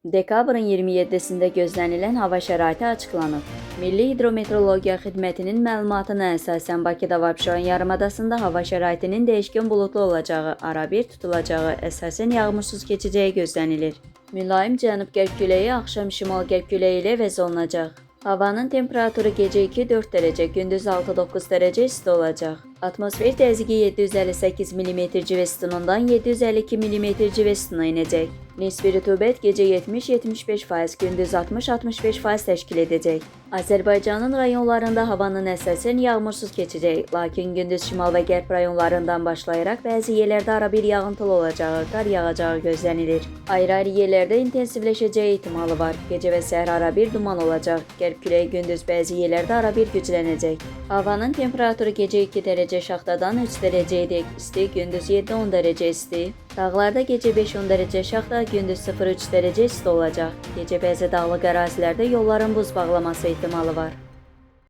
Dekabrın 27-sində gözlənilən hava şəraiti açıqlanıb. Milli Hidrometeorologiya Xidmətinin məlumatına əsasən Bakıda və Abşeron yarımadasında hava şəraitinin dəyişkən buludlu olacağı, arabir tutulacağı, əsasən yağmursuz keçəcəyi gözlənilir. Mülayim cənub-qərb küləyi axşam şimal-qərb küləyi ilə əvəz olunacaq. Havanın temperaturu gecə 2-4 dərəcə, gündüz 6-9 dərəcə isti olacaq. Atmosfer təzyiqi 758 mm civə sütunundan 752 mm civə sütununa enəcək. Nisbi rütubət gecə 70-75%, gündüz 60-65% təşkil edəcək. Azərbaycanın rayonlarında havanın əsasən yağmursuz keçəcəyi, lakin gündüz şimal və qərb rayonlarından başlayaraq bəzi yerlərdə arabir yağıntılı olacağı, qar yağacağı gözlənilir. Ayrı-ayrı yerlərdə intensivləşəcəyi ehtimalı var. Gecə və səhər arabir duman olacaq. Qərb küləyi gündüz bəzi yerlərdə arabir güclənəcək. Havanın temperaturu gecə 2 dərəcə şaxtadan 3 dərəcəyədək isti, gündüz 7-10 dərəcə isti. Dağlarda gecə 5-10 dərəcə şaxta, gündüz 0-3 dərəcə isti olacaq. Gecə bəzi dağlıq ərazilərdə yolların buz bağlaması ehtimalı var.